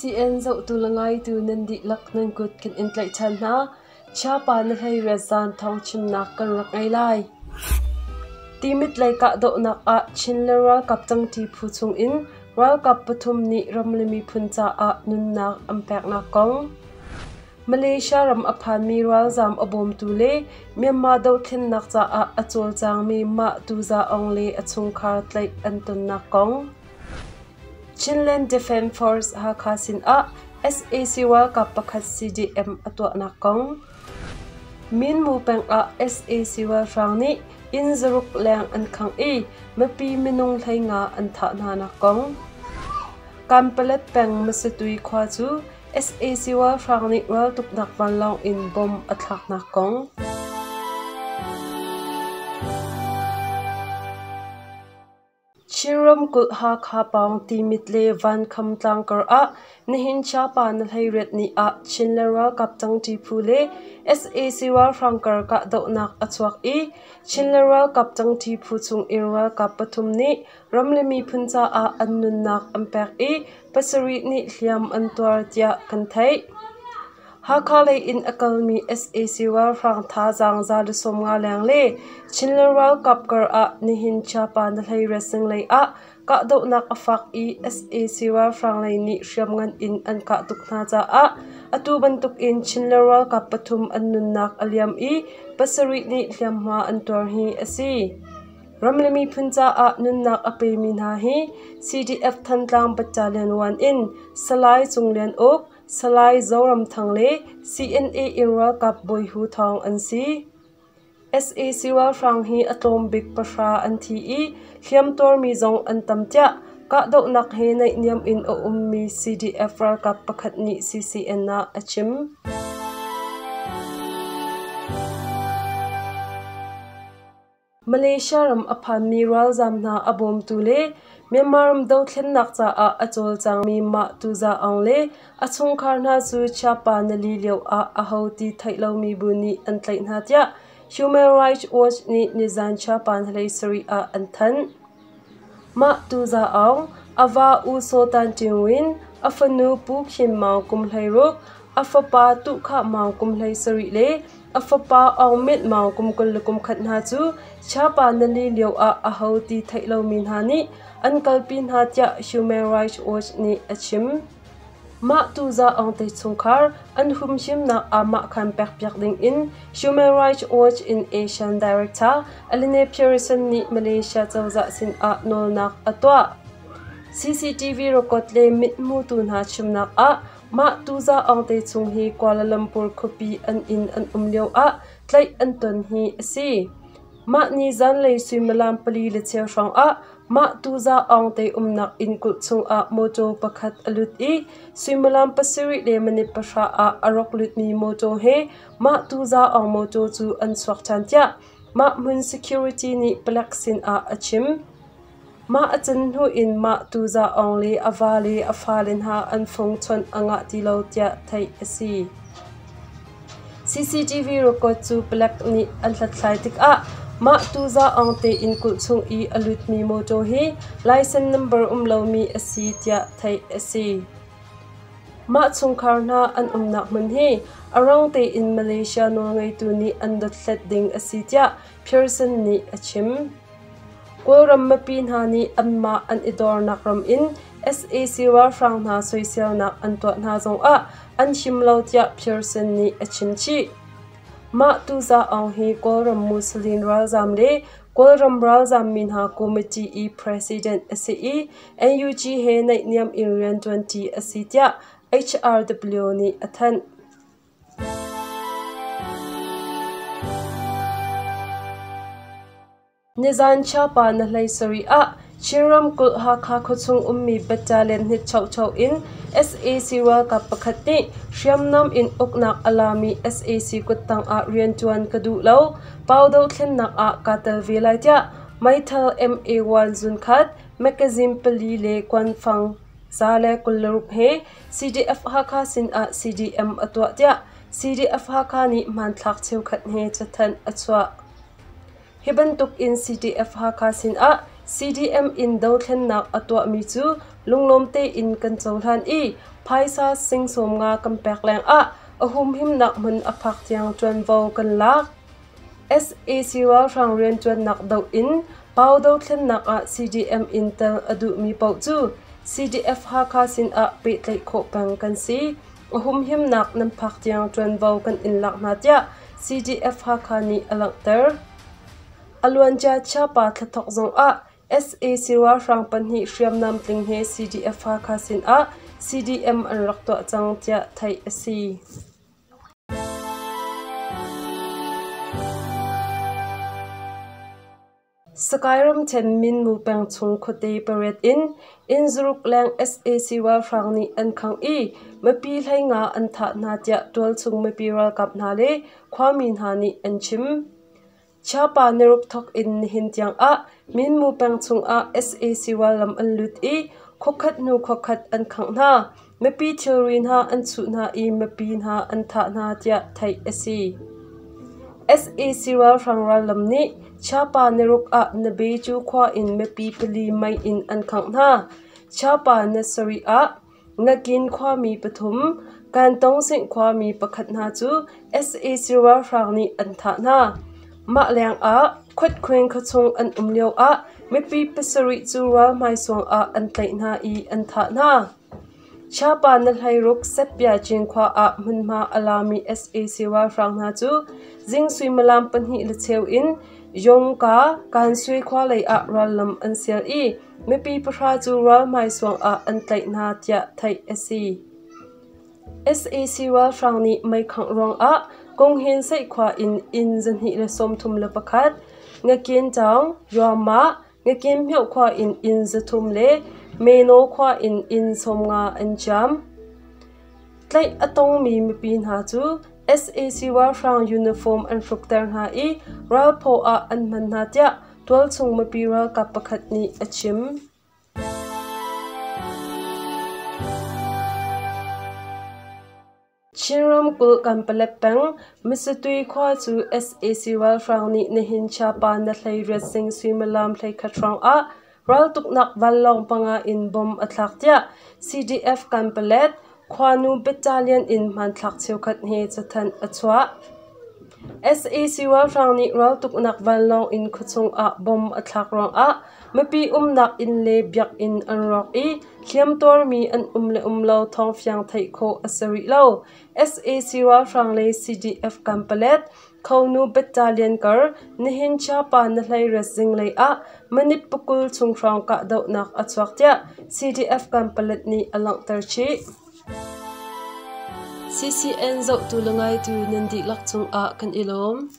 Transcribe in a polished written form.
CCN zohtu le ngaitu nan dihlak nan kut kan in tlaih ṭhan hna. Chiapa na hlei riat zan thawngchimnak kan rak ngei lai. Timit lei kahdohnak ah Chin le ralkap cangṭi phu chungin ralkap pathum nih ram le miphun caah nunnak an peknak kong. Malaysia ram a phanmi ralzaam a bawmtu le Myanmar dohthlennak caah a cawlcangmi Mah Tuza Aung le a chungkhar tlaih an tonnak kong. Chinland Defence Force Hakha sinah sac ralkap pakhat CDM a tuahnak kong. Minmu peng ah sac ralhrang nih inn zaruk leng an khangh i mipi minung 15 an thah hnanak kong. Kanpalet peng Masatui khua cu sac ralhrang nih raltuknak vanlawng in bomb a thlaknak kong. Chin ramkulh Hakha pawng Timit le Vankham tlangkar ah nihin Chiapa na 18 ni ah Chin le ralkap cangṭi phu le sac ralhrang kar kahdohnak a chuak i Chin le ralkap cangṭi phu chungin ralkap pathum nih ram le miphun caah an nunnak an pek i pasarih nih hliam an tuar tiah kan theih. Hakha lei in a kalmi sac ralhrang thazaang 150 leng le Chinland ralkap kar ah nihin Chiapa na 18 zinglei ah kahdohnak a fak i sac ralhrang lei nih hriamngan in an kah tuk hna caah atu bantukin Chinland ralkap pathum an nunnak a liam i pasarih nih hliamhma an tuar hi a si. Ram le miphun caah nunnak a pemi hna hi CDF Thantlang Battalion 1 in Salai Cung Lian Uk, Salai Zoramthang le CNA in ralkap bawi Hu Thawng an si. Sac ralhrang hi a tlawm bik pahra an thi i hliamtuarmi zong an tam tiah kahdohnak he naihniam in a ummi CDF ralkap pakhat nih CCN ah a chim. Malaysia ram a phanmi ralzaam hna a bawmtu le Myanmar ram dothlennak caah a cawlcangmi Mah Tuza Aung le a chungkhar hna cu Chiapa nali lio ah aho ti theih lomi bu nih an tlaih hna tiah Human Rights Watch nih nizan Chiapa 17 ah an thanh. Mah Tuza Aung, a va U Saw Tan Ṭin Win, a fanu Pu Khin Maung kum 16, a fapa Tuh Khah Maung kum 17 le A fapa Aung Myint Maung kum 21 hna cu Chiapa nali lioah aho ti theih lomi hna nih an kalpi hna tiah Human Rights Watch nih a chim. Mah tuza Aung te chungkhar an humhimnak aamahkhan pekpiak dingin Human Rights Watch in Asian Director Aline Pearson nih Malaysia cozah sinah nawlnak a tuah. CCTV record le mithmutu hna chimnak ah Mah tuza Aungte chung hi Kuala Lumpur khuapi an inn an um lioah tlaih an ton hi a si. Mah ni zanlei suimilam 4:15 hrawngah mah tuza Aungte umnak inn kulh chungah mawṭaw pakhat a lut i suimilam 7:10 ah a rak lutmi mawṭaw he mah tuza Aung mawṭaw cu an chuak ṭhan tiah mah hmun security nih palek sinah a chim. Mah a can hnu in mah tuza Aung le a va le a fale hna an fung chawnh a ngah ti lo tiah theih a si. CCTV record cu palek nih an hlathlai tikah mah tuza Aung te inn kulh chung i a lutmi mawṭaw hi license number um lomi a si tiah theih a si. Mah chungkhar hna an umnak hmun hi a rang tein Malaysia nawlngeitu nih an dothlat ding a si tiah Pearson nih a chim. Kawlram mipi hna nih anmah an i dornak ram in sac ralhrang hna soiselnak an tuah hna zongah an him lo tiah Pearson nih a chimchih. Mah tuza Aung hi Kawlram Muslim ralzaam le Kawlram ralzaam mi hna committee i president a si i NUG he naihniam in rianṭuanṭi a si tiah HRW nih a thanh. Nizan Chiapa na 17 ah Chin ramkulh Hakha khuachung ummi battalion hnit chocho in sac ralkap pakhat nih hriamnam in uknak a lami sac kuttang ah rianṭuan ka duh lo, Pau dothlennak ah kaa tel ve lai tiah meithal MA1 zunkhat, magazine pali le kuanfang 126 he CDF Hakha sin ah CDM a tuah tiah CDF Hakha nih hmanthlak cheukhat he cathanh a chuah. Hi bantuk in CDF Hakha sin ah CDM in dothlennak a tuahmi cu lunglawm tein kan cohlan i phaisa sing 50 kan pek lengah a humhimnak hmun a phak tiang ṭuanvo kan lak. Sac ralhrang rianṭuannak doh in Pau dothlennak ah CDM in tel a duhmi paoh cu CDF Hakha sinah pehtlaih khawh peng kan si. A humhimnak nan phak tiang ṭuanvo kan in lak hna tiah CDF Hakha nih a langhter. A luancia Chiapa thlathawk zongah sac ralhrang pahnih hriamnam tling he CDF Hakha sinah CDM an rak tuah cang tiah theih a si. Sakae ramṭhen Minmu peng chung khuate pariat in inn zaruk leng sac ralhrang nih an khangh i mipi 15 an thah hna tiah tualchung mipi ralkap hna le khuami hna nih an chim. Chiapa niruk thawk in nihin tiangah Minmu peng chungah sac rallam an lut i khuakhat hnu khuakhat an khangh hna. Mipi thilri hna an chuh hna i mipi hna an thah hna tiah theih a si. Sac ralhrang rallam nih Chiapa niruk ah Nabeju khua in mipi pali mei in an khangh hna. Chiapa na sarih ah Ngakin khuami pathum, Kantongsing khuami pakhat hna cu sac ralhrang nih an thah hna. Mah lengah Khuatkhuing khuachung an um lioah mipi pasarih cu ral hmaisuang ah an tlaih hna i an thah hna. Chiapa na hleiruk Setpia Cinkhua ah hmunhma a lami sac ralhrang hna cu zing suimilam 2:15 in Yongka Kansui khua lei ah rallam an sial i mipi pahra cu ral hmaisuang ah an tlaih hna tiah theih a si. Sac ralhrang nih meikhangh ruangah Kunghin Seihkhua in inn 231, Ngakin Taung, Yuamah, Ngakin Hmioh khua in inn 300 le Meno khua in inn 50 an ciam. Tlaih a tongmi mipi hna cu sac ralhrang uniform an hrukter hna i ralphaw ah an hman hna tiah tualchung mipi ralkap pakhat nih a chim. Chin ramkulh Kanpalet peng Misatui khua cu sac ralhrang nih nihin Chiapa na 18 zing suimilam 11 hrawngah raltuknak vanlawng panga in bomb a thlak tiah CDF Kanpalet khuanu battalion in hmanthlak cheukhat he cathanh a chuah. Sac ralhrang nih raltuknak vanlawng in khuachung ah bomb a thlak ruangah mipi umnak inn le biakinn an rawk i hliamtuarmi an um le um lo thawngfiang theih khawh a si rih lo. Sac ralhrang le CDF Kanpalet Khonu battalion kar nihin Chiapa na 18 zinglei ah minute 20 chung hrawng kahdohnak a chuak tiah CDF Kanpalet nih a langhter chih. CCN zohtu le ngaitu nan dihlak cungah kan i lawm.